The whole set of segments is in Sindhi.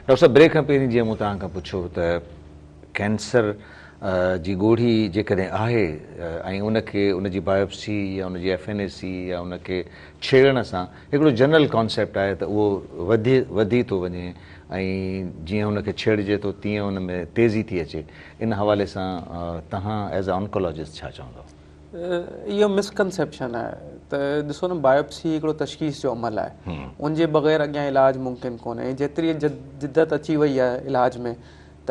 ڊاڪٽر صاحب بريڪ کان پهرين جيئن مون توهان کان پڇيو ته ڪينسر جي ڳوڙهي جيڪڏهن آهي ۽ ان کي ان جي بايوپسي يا ان جي ايف اين اي سي يا ان کي ڇيڙڻ سان هڪڙو جنرل ڪانسيپٽ آهي ته اهو وڌي وڌي ٿو وڃي ۽ جيئن ان کي ڇيڙجي ٿو تيئن ان ۾ تيزي ٿي اچي ان حوالي سان توهان ايز اي آنڪولاجسٽ ڇا چوندؤ؟ اهو مسڪنسيپشن آهي ته ڏسو نه بايوپسي هڪڙو تشخيص جو عمل آهي ان جي بغير اڳيان علاج ممڪن ڪونهي ۽ جيتري جدت اچي وئي آهي علاج ۾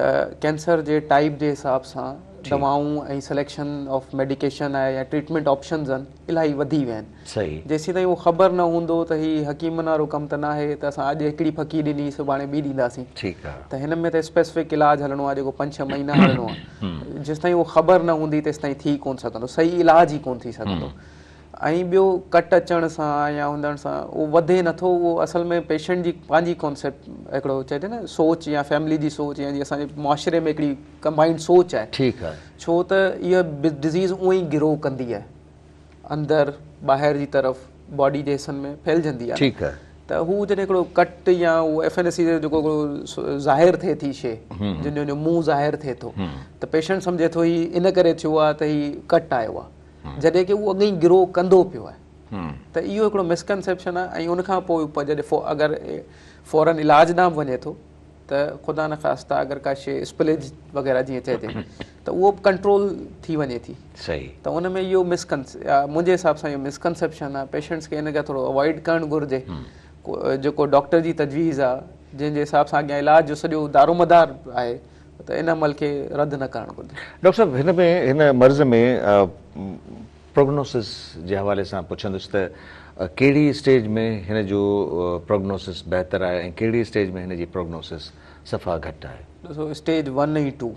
ته ڪينسر جي ٽائيپ جي حساب سان دوائون ۽ سليڪشن آف ميڊيڪيشن آهي يا ٽريٽمينٽ آپشنز آهن الاهي وڌي ويا آهن جيسين تائين اهو خبر نه هوندو ته هي حڪيمن وارو ڪم ته ناهي ته اسان اڄ هڪڙي ڦڪي ڏني سڀاڻي ٻي ڏينداسين ته هن ۾ ته اسپيسفڪ علاج هلڻو آهي جيڪو پنج ڇهه مهينا هلڻو آهي جيستائين اهو خبر نه هوندي تيستائين ٿي ڪونه سگهندو صحيح علاج ئي ڪونه ٿي سگهندو ۽ ٻيو ڪٽ اچڻ سان يا هوندڻ سان اهو وڌي نٿو اهو اصل ۾ پيشنٽ جي پنهنجي ڪانسيپٽ هڪڙو چئجي نه سوچ يا فيملي جي سوچ يا جي اسان جي معاشري ۾ هڪڙي ڪمبائنڊ سوچ آهي ٺيڪ آهي ڇو ته اها ڊزيز اونئن ئي گرو ڪندي آهي اندر ٻاهر جي طرف باڊي جي حصن ۾ ڦهلجندي آهي ٺيڪ آهي ته هو جڏهن هڪڙو ڪٽ يا اهو ايف اين اي سي جيڪو هڪڙو ظاهر ٿئي ٿي شي جنهن جو منهن ظاهر ٿئي ٿو ته پيشنٽ سمجهي ٿو هي ان ڪري ٿيو آهي ته هي ڪٽ آيو آهي جڏهن ڪي اهو اڳ ئي گرو ڪندو پيو آهي ته اهو هڪڙو مسڪنسيپشن آهي ۽ ان کان پوء جڏهن اگر فورن علاج ڏانهن به وڃي ٿو ته خدا نخواسته اگر ڪا شي اسپليج وغيره جيئن چئجي ته اهو به ڪنٽرول ٿي وڃي ٿي صحيح ته ان ۾ اهو منهنجي حساب سان اهو مسڪنسيپشن آهي پيشنٽس کي ان کان ٿورو اوائڊ ڪرڻ گهرجي جيڪو ڊاڪٽر جي تجويز آهي جنهن جي حساب سان اڳيان علاج جو سڄو دارومدار آهي ته ان عمل کي رد نه ڪرڻ گهرجي. ڊاڪٽر صاحب هن ۾ هن مرض ۾ پروگنوسس جي حوالي سان پڇندس ته ڪهڙي اسٽيج ۾ هن جو پروگنوسس بهتر آهي ۽ ڪهڙي اسٽيج ۾ هن جي پروگنوسس صفا گهٽ آهي؟ ڏسو اسٽيج ون ۽ ٽو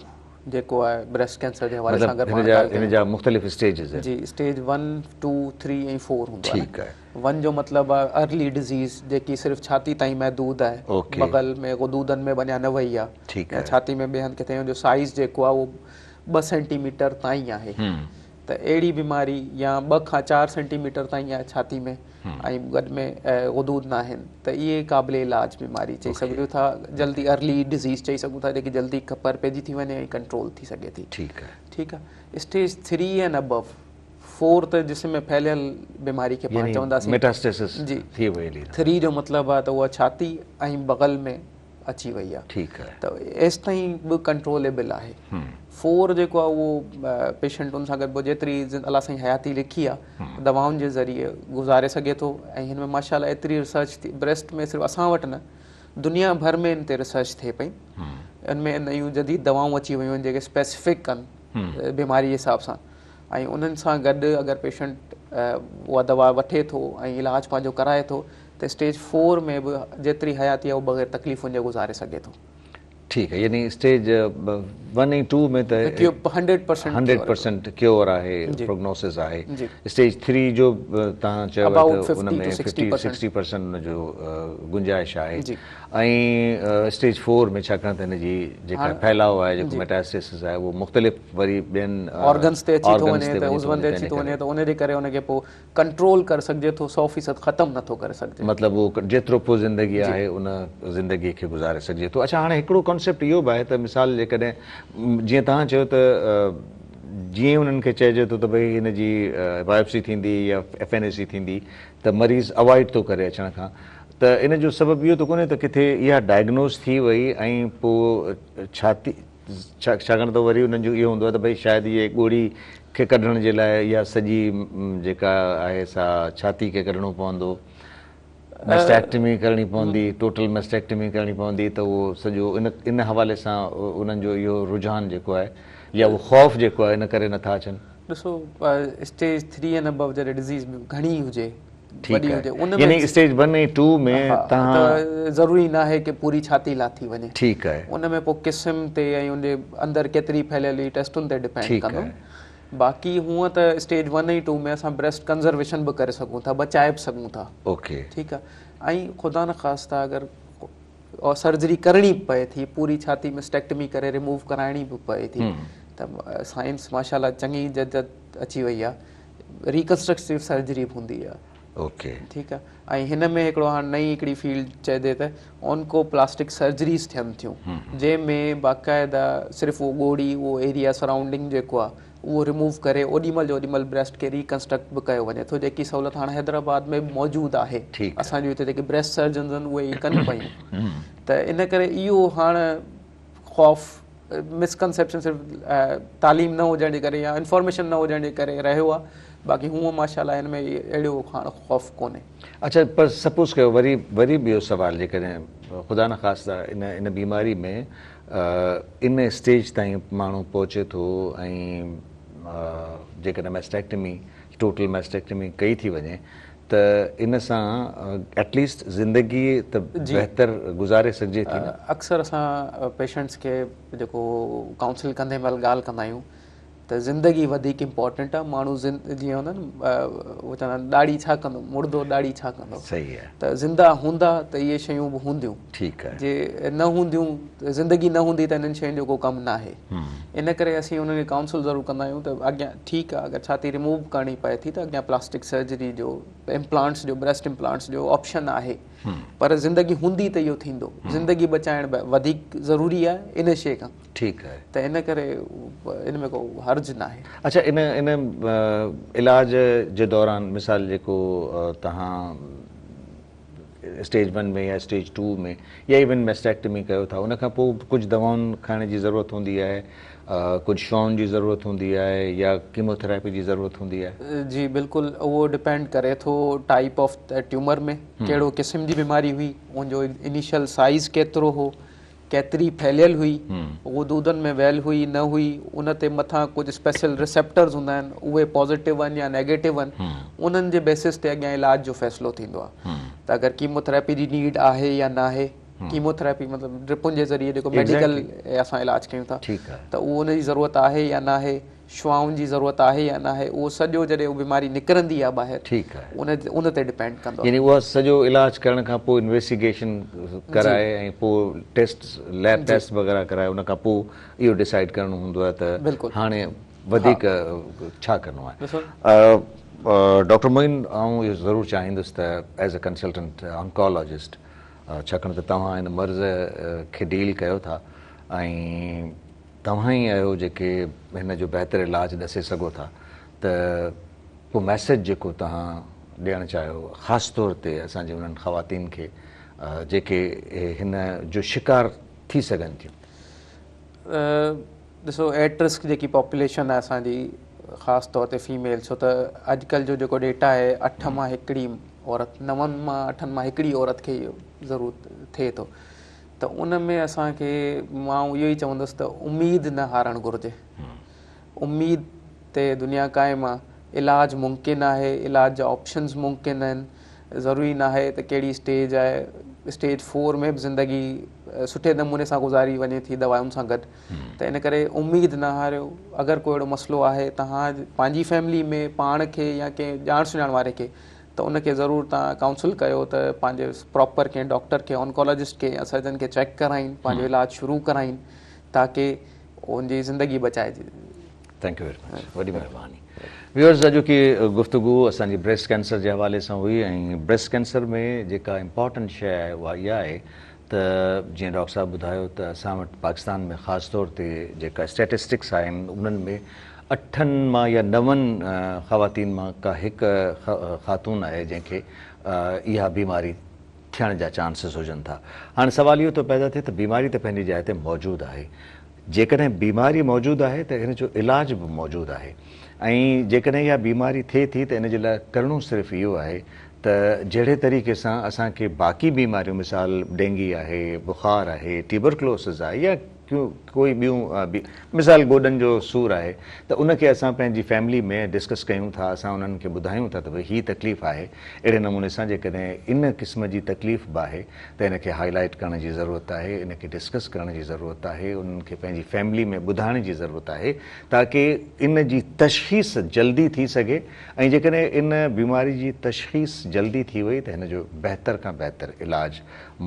جيڪو آهي بريسٽ ڪينسر جي حوالي سان اگر پاڻ ڳالهه ڪيون هن جا مختلف اسٽيجز آهن. جي stage one, two, three ۽ four هوندو آهي. ٺيڪ آهي. ون جو مطلب آهي ارلي ڊزيز جيڪي صرف ڇاتي تائين محدود آهي بغل ۾ غدودن ۾ به اڃا نه وئي آهي يا ڇاتي ۾ ٻئي هنڌ ڪٿي ان جو سائيز جيڪو آهي اهو ٻه سينٽي ميٽر تائين آهي ته اهڙي بيماري يا ٻه کان چار سينٽي ميٽر تائين آهي ڇاتي ۾ ۽ گڏ ۾ غدود ناهن ته اهي قابل علاج بيماري چئي سگهجو ٿا جلدي ارلي ڊزيز چئي سگهون ٿا جيڪي جلدي خبر پئجي ٿي وڃي ۽ ڪنٽرول ٿي سگهي ٿي ٺيڪ آهي ٺيڪ آهي اسٽيج ٿري اينڊ ابو فور ته جسم ۾ ڦهليل بيماري کي پاڻ چونداسين ميٽاسٽيسس جي ٿي وئي هلي ٿري جو مطلب آهي ته اها ڇاتي ۽ بغل ۾ اچي وئي آهي ٺيڪ آهي ته ايستائين به ڪنٽروليبل آهي فور جيڪو آهي اهو پيشنٽ ان سان گڏ پوء جيتري الله سائين حياتي لکي آهي دوائن جي ذريعي گذاري سگهي ٿو ۽ هن ۾ ماشاء الله ايتري ريسرچ ٿي بريسٽ ۾ صرف اسان وٽ نه دنيا ڀر ۾ ان تي ريسرچ ٿئي پئي ان ۾ نيون جديد دوائون اچي ويون آهن جيڪي اسپيسفڪ آهن بيماري جي حساب سان ۽ انهن سان گڏ اگر پيشنٽ اها دوا وٺي ٿو ۽ علاج پنهنجو ڪرائي ٿو ته اسٽيج فور ۾ به جيتري حياتي آهي اهو بغير تڪليفن جي گذاري سگهي ٿو. ٺيڪ آهي يعني اسٽيج ون ۽ ٽو ۾ ته 100% 100% ڪيور آهي پروگنوسس آهي اسٽيج ٿري جو توهان چيو ته ان ۾ 50 60% ان جو گنجائش آهي ۽ اسٽيج فور ۾ ڇاڪاڻ ته هن جي جيڪا ڦهلاء آهي جيڪو ميٽاسٽيسس آهي اهو مختلف وري ٻين آرگنس تي اچي ٿو وڃي ته عضون تي اچي ٿو وڃي ته ان جي ڪري ان کي پوء ڪنٽرول ڪري سگهجي ٿو 100% ختم نه ٿو ڪري سگهجي. مطلب اهو جيترو پوء زندگي آهي ان زندگي کي گذاري سگهجي ٿو. اڇا هاڻي هڪڙو ڪانسيپٽ اهو به آهي ته مثال جيڪڏهن جيئن توهان چيو ته جيئن انهن کي چئجي ٿو ته ڀئي هن جي بايوپسي ٿيندي يا ايف اين اي سي ٿيندي ته مريض اوائڊ ٿو ڪري اچڻ کان ته ان جو سبب اهو ته ڪونهي ته ڪٿي اها ڊائگنوز ٿي وئي ۽ پوء ڇاتي ڇاڪاڻ ته وري انهن جو اهو هوندو آهي ته ڀئي شايد اهي ڳوڙهي کي ڪڍڻ جي لاء اها سڄي جيڪا آهي سا ڇاتي کي ڪڍڻو پوندو ميسٽيڪٽمي ڪرڻي پوندي ٽوٽل ميسٽيڪٽمي ڪرڻي پوندي ته اهو سڄو ان ان حوالي سان انهن جو اهو رجحان جيڪو آهي يا اهو خوف جيڪو آهي ان ڪري نٿا اچن. ڏسو اسٽيج ٿري اينڊ ابو جڏهن ڊزيز گهڻي هجي وڏي هجي ان ۾ يعني اسٽيج 1 ۽ 2 ۾ تهان ته ضروري ناهي ڪي پوري ڇاتي لاٿي وڃي. ٺيڪ آهي. ان ۾ پوء قسم تي ۽ ان جي اندر ڪيتري ڦهليل هئي ٽيسٽن تي ڊپينڊ ڪندو. باقي هونء ته اسٽيج 1 ۽ 2 ۾ اسان بريسٽ ڪنزرويشن به ڪري سگهون ٿا بچائي به سگهون ٿا. اوڪي. ٺيڪ آهي ۽ خدا نخواسته اگر سرجري ڪرڻي به پئي ٿي پوري ڇاتي مسٽيڪٽمي ڪري ريموو ڪرائڻي به پئي ٿي ته سائنس ماشاءالله چڱي جدت اچي وئي آهي. ريڪنسٽرڪٽو سرجري به هوندي آهي اوڪي. ٺيڪ آ ۽ هن ۾ هڪڙو هاڻ نئين هڪڙي فيلڊ چئجي ته اونڪو پلاسٽڪ سرجريز ٿين ٿيون جنهن ۾ باقاعده صرف اهو ڳوڙهي اهو ايريا سرائونڊنگ جيڪو آ اهو ريموو ڪري اوڏي مهل جو اوڏي مهل بريسٽ کي ريڪنسٽرڪٽ به ڪيو وڃي ٿو جيڪي سهولت هاڻ حيدرآباد ۾ به موجود آهي اسان جون هتي جيڪي بريسٽ سرجنز آهن اهي ڪن پيون ته ان ڪري اهو هاڻ خوف مسڪنسيپشن صرف تعليم نه هجڻ جي ڪري يا انفارميشن نه هجڻ جي ڪري رهيو آهي باقي هونء ماشاء الله هن ۾ اهڙو هاڻ خوف ڪونهي. اڇا پر سپوز ڪيو وري وري ٻيو سوال جيڪڏهن خدا نخواسته ان ان بيماري ۾ ان اسٽيج تائين ماڻهو پهچي ٿو ۽ جيڪڏهن ميسٽيڪٽمي ٽوٽل ميسٽيڪٽمي ڪئي ٿي وڃي ته ان سان ايٽ ليسٽ زندگي ته بهتر گذاري سگهجي ٿي نه. اڪثر اسان پيشنٽس کي جيڪو ڪائونسل ڪندي مهل ڳالهه ڪندا آهيون ته زندگي وڌيڪ امپورٽنٽ آهي ماڻهو جيئن هوندا آهن هو چوندا آهن ڏاڙهي ڇا ڪندو مڙدو ڏاڙهي ڇا ڪندو صحيح آهي ته زنده هوندا ته اهي شيون به هونديون ٺيڪ آهي جي نه هونديون زندگي نه هوندي ته انهن شين جو ڪو ڪم ناهي ان ڪري اسين انهن کي ڪائونسل ضرور ڪندا آهيون ته اڳيان ٺيڪ آهي اگر ڇاتي ريموو ڪرڻي پئي ٿي ته اڳيان پلاسٽڪ سرجري جو امپلانٽس جو بريسٽ امپلانٽس جو آپشن آهي پر زندگي هوندي ته اهو ٿيندو زندگي بچائڻ وڌيڪ ضروري آهي ان شي کان ٺيڪ آهي ته ان ڪري ان ۾ ڪو حرج ناهي. اڇا ان ان علاج جي دوران مثال جيڪو توهان اسٽيج ون ۾ يا اسٽيج ٽو ۾ يا ايون ميسٽيڪٽمي ڪيو ٿا ان کان پوء ڪجهه دوائن کائڻ جي ضرورت هوندي آهي ڪجهه شعاعن جي ضرورت هوندي آهي يا ڪيموٿراپي جي ضرورت هوندي آهي. جي بلڪل اهو ڊپينڊ ڪري ٿو ٽائيپ آف ٽيومر ۾ ڪهڙو قسم جي بيماري هئي ان جو انيشل سائيز ڪيترو هو ڪيتري ڦهليل هئي، غدودن ۾ ويل هئي نه هئي، ان تي مٿان ڪجهه اسپيشل ريسيپٽرز هوندا آهن، اهي پازيٽو آهن يا نيگيٽو آهن، انهن جي بيسس تي اڳيان علاج جو فيصلو ٿيندو آهي ته اگر ڪيموٿراپي جي نيڊ آهي يا ناهي، ڪيموٿراپي مطلب ڊرپن جي ذريعي جيڪو ميڊيڪل اسان علاج ڪيون ٿا ته اهو ان جي ضرورت آهي يا ناهي. شعاعن جي ضرورت آهي يا ناهي اهو سڄو جڏهن اها بيماري نڪرندي آهي ٻاهر ٺيڪ آهي ان ان تي ڊپينڊ ڪندو آهي. يعني اها سڄو علاج ڪرڻ کان پوء انويسٽيگيشن ڪرائي ۽ پوء ٽيسٽ ليب ٽيسٽ وغيره ڪرائي ان کان پوء اهو ڊسائيڊ ڪرڻو هوندو آهي ته هاڻي وڌيڪ ڇا ڪرڻو آهي. ڊاڪٽر معين آئون اهو ضرور چاهيندس ته ايز اي ڪنسلٽنٽ آنڪالاجسٽ ڇاڪاڻ ته توهان ان مرض کي ڊيل ڪيو ٿا ۽ توهان ئي آهيو جيڪي هن جو بهتر علاج ڏسي سگهو ٿا ته ڪو ميسيج جيڪو توهان ڏيڻ چاهيو خاص طور تي اسان جي انهن خواتين کي جيڪي هن جو شڪار ٿي سگهن ٿيون. ڏسو ايٽ رسڪ جيڪي پاپوليشن آهي اسان جي خاص طور تي فيميل ڇو ته اڄڪلهه جو جيڪو ڊيٽا آهي اٺ مان هڪڙي عورت نون مان اٺن مان هڪڙي عورت کي اهو ضرور ٿئي ٿو ته ان ۾ اسان کي مان اهو ئي چوندس ته اميد نه هارڻ گهرجي. اميد تي دنيا قائم آ. علاج ممڪن آهي، علاج جا آپشنز ممڪن آهن. ضروري ناهي ته ڪهڙي اسٽيج آهي، اسٽيج فور ۾ به زندگي سٺي نموني سان گذاري وڃي ٿي دوائن سان گڏ ته ان ڪري اميد نه هاريو. اگر ڪو اهڙو مسئلو آهي توهان پنهنجي فيملي ۾ پاڻ کي يا ڪنهن ڄاڻ سڃاڻ واري کي ته ان کي ضرور توهان ڪائونسل ڪيو ته پنهنجي پراپر ڪنهن ڊاڪٽر کي اونڪالاجسٽ کي يا سرجن کي چيڪ ڪرائين پنهنجو علاج شروع ڪرائين تاڪه ان جي زندگي بچائجي. Thank you very much وڏي مهرباني. ويورز اڄوڪي گفتگو اسان جي بريسٽ ڪينسر جي حوالي سان هئي ۽ بريسٽ ڪينسر ۾ جيڪا امپارٽنٽ شيء آهي اها اها آهي ته جيئن ڊاڪٽر صاحب ٻڌايو ته اسان وٽ پاڪستان ۾ خاص طور تي جيڪا اسٽيٽسٽڪس آهن انهن ۾ اٺن مان يا نون خواتين مان ڪا هڪ خاتون آهي جنهن کي اها بيماري ٿيڻ جا چانسز هجن ٿا. هاڻ سوال اهو ٿو پيدا ٿئي ته بيماري ته پنهنجي جاء تي موجود آهي جيڪڏهن بيماري موجود آهي ته ان جو علاج به موجود آهي ۽ جيڪڏهن اها بيماري ٿئي ٿي ته ان جي لاء ڪرڻو صرف اهو آهي ته جهڙي طريقي سان اسان کي باقي بيماريون مثال ڊينگي آهي، بخار آهي، ٽيوبرڪلوسز آهي يا ڪوئي ٻيون مثال گوڏن جو سور آهي ته ان کي اسان پنهنجي فيملي ۾ ڊسڪس ڪيون ٿا اسان انهن کي ٻڌايون ٿا ته ڀئي هي تڪليف آهي اهڙي نموني سان جيڪڏهن ان قسم جي تڪليف به آهي ته ان کي هائي لائيٽ ڪرڻ جي ضرورت آهي ان کي ڊسڪس ڪرڻ جي ضرورت آهي انهن کي پنهنجي فيملي ۾ ٻڌائڻ جي ضرورت آهي تاڪه ان جي تشخيص جلدي ٿي سگهي ۽ جيڪڏهن ان بيماري جي تشخيص جلدي ٿي وئي ته هن جو بهتر کان بهتر علاج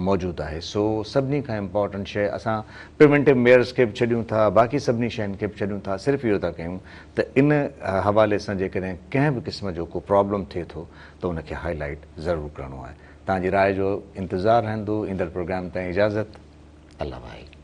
موجود آهي سو سڀني کان امپارٽنٽ شيء اسان پريونٽيو پريونٽو ميئرز کي به ڇڏيون ٿا، باقي سڀني شين کي به ڇڏيون ٿا، صرف اهو ٿا ڪيون ته ان حوالي سان جيڪڏهن ڪنهن به قسم جو ڪو پرابلم ٿئي ٿو ته ان کي هائي لائيٽ ضرور ڪرڻو آهي. توهان جي راء جو انتظار رهندو، ايندڙ پروگرام تائين اجازت، الله واهي.